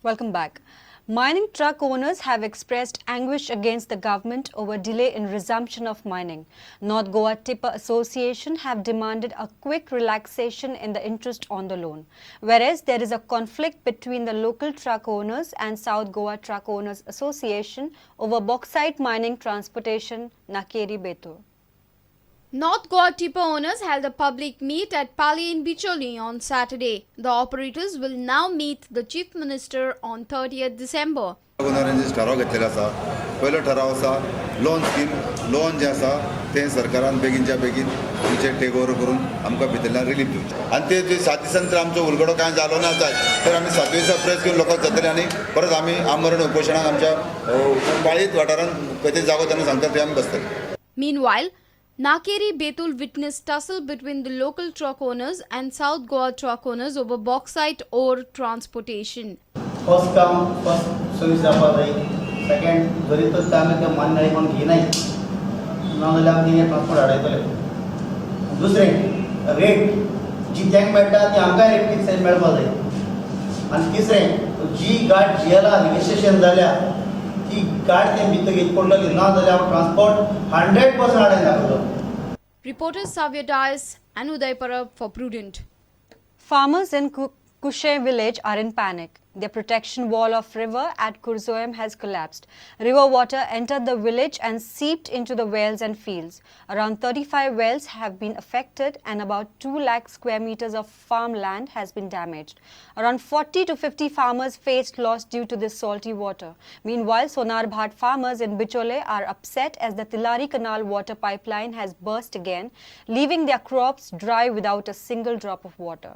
Welcome back. Mining truck owners have expressed anguish against the government over delay in resumption of mining. North Goa Tipper Association have demanded a quick relaxation in the interest on the loan. Whereas there is a conflict between the local truck owners and South Goa Truck Owners Association over bauxite mining transportation Nakeri Betul. North Goa tipper owners held a public meet at Pali in Bicholim on Saturday. The operators will now meet the Chief Minister on 30th December. ओनरांचे ठराव घेतलेले आसा. पयलो ठराव आसा loan scheme. Loan जें आसा तें सरकारान बेगीनच्या बेगीन आमचें टेक ओवर करून आमकां भितरल्यान रिलीफ दिवचें आनी ते जे 7 दिसां नंतर आमचो उलगडो कांय जालो ना जायत तर आमी 7 दिसा प्रेस घेवन लोकांक जातले आनी परत आमी आमरण उपोशणाक आमच्या पाळीत वाठारांत खंय जागो त्यांना सांगता थंय आमी बसतले. Meanwhile, Nakeri Betul witnessed tussle between the local truck owners and South Goa truck owners over bauxite ore transportation. First come first service जावपाक जाय. सेकंड जरी तर ते आमी ते मान्य कोण घेयनाय ना जाल्यार आमी ते ट्रान्सपोर्ट आडयतले. दुसरें रेट जी तांकां मेळटा ती आमकांय रेट फिक्स मेळपाक जाय. आनी तिसरें जी गाड जिएला रजिस्ट्रेशन जाल्या ती गाड ते भितर घेत पडटली ना जाल्यार हांव ट्रान्सपोर्ट 100% आडायन दाखयतलो. Reporters Savya Dias and Uday Parab for Prudent. Farmers in Kushe village are in panic. Their protection wall of river at Curzoem has collapsed. River water entered the village and seeped into the wells and fields. Around 35 wells have been affected and about 2 lakh square meters of farmland has been damaged. Around 40 to 50 farmers faced loss due to this salty water. Meanwhile, Sonar Bhat farmers in Bichole are upset as the Tilari Canal water pipeline has burst again, leaving their crops dry without a single drop of water.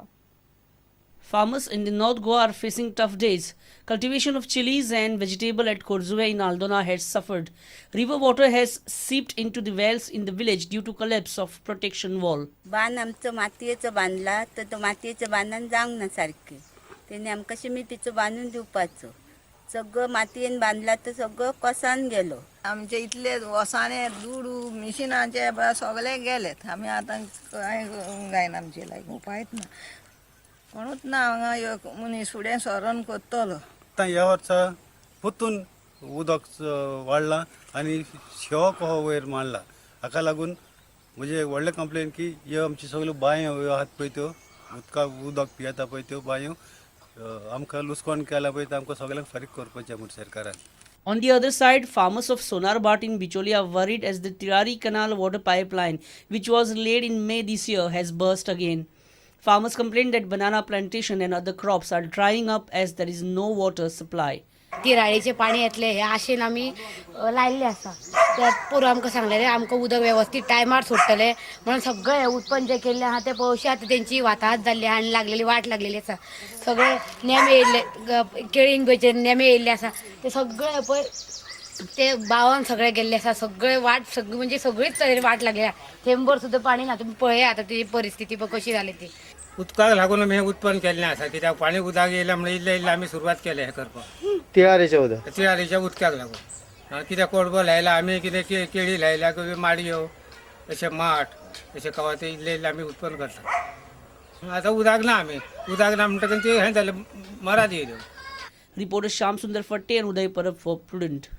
Farmers in the North Goa are facing tough days. Cultivation of chilies and vegetable at Corjuem in Aldona has suffered. River water has seeped into the wells in the village due to collapse of protection wall. बांद आमचो मातयेचो बांदला तर तो मातयेच्या बांदान जावंक ना सारकें. तेणी आमकां शिमिटीचो बांदून दिवपाचो. सगळो मातयेन बांदला तर सगळो कोसान गेलो. आमचे इतले वसाने दुडू मिशिनाचे सगळे गेलेत. आमी आतां कांय जायना आमचे लायक उपायच ना. कोणूच ना हांगा एक मनीस फुडें सरोन करतलो. आतां ह्या वर्सा परतून उदक वाडलां आनी शेव कहो वयर मारला. हाका लागून म्हजें एक व्हडलें कंप्लेन की ह्यो आमच्यो सगल्यो बांयो आहात पळय त्यो उदका उदक पियेता पळय त्यो बांयो आमकां लुकसाण केलां पळय तें आमकां सगल्यांक फारीक करपाचें म्हूण सरकारान. On the other side, farmers of Sonarbhat in Bicholim are worried as the Tirari Canal water pipeline, which was laid in May this year, has burst again. Farmers complain that banana plantation and other crops are drying up as there is no water supply. तिराळीचें पाणी येतलें हे आशेन आमी लायिल्लें आसा. त्या पोरूं आमकां सांगलेलें आमकां उदक वेवस्थीत टायमार सोडटले म्हणून सगळें हें उत्पन्न जें केल्लें आहा तें पळोवशी आतां तेंची वाताहत जाल्ली आहा आनी लागलेली वाट लागलेली आसा. सगळे नेमे येयल्ले केळींक पळय नेमे येयल्ले आसा ते सगळे पळय ते बावन सगळे गेल्ले आसा. सगळे वाट सगळी म्हणजे सगळीच वाट लागली आहा. थेंबर सुद्दां पाणी ना. तुमी पळया आतां ती परिस्थिती पळय कशी जाली ती. उदकाक लागून आमी हें उत्पन्न केल्लें आसा कित्याक पाणी उदक येयलें म्हणून इल्लें इल्लें आमी सुरवात केलें हें करपाक. तिळारीचें उदक तिळारीच्या उदकाक लागून कित्याक कोडबो लायला आमी कितें केळी लायल्या किंवा माडयो अशें माठ अशें कवाथे इल्लें इल्लें आमी उत्पन्न करता. आतां उदक ना आमी उदक ना म्हणटकीर तें हें जालें मराद येयल्यो. Reporters Sham Sundar Fatte and Uday Parab for Prudent.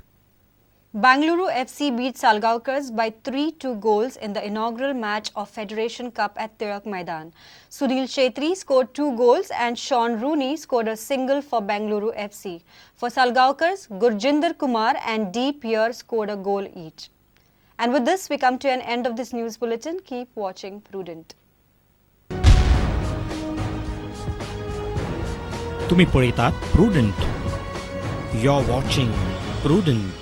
Bengaluru FC beat Salgaonkars by 3-2 goals in the inaugural match of Federation Cup at Tilak Maidan. Sunil Chhetri scored 2 goals and Sean Rooney scored a single for Bengaluru FC. For Salgaonkars, Gurjinder Kumar and D. Pierre scored a goal each. And with this, we come to an end of this news bulletin. Keep watching Prudent. तुम्ही पळयतात Prudent. You are watching Prudent.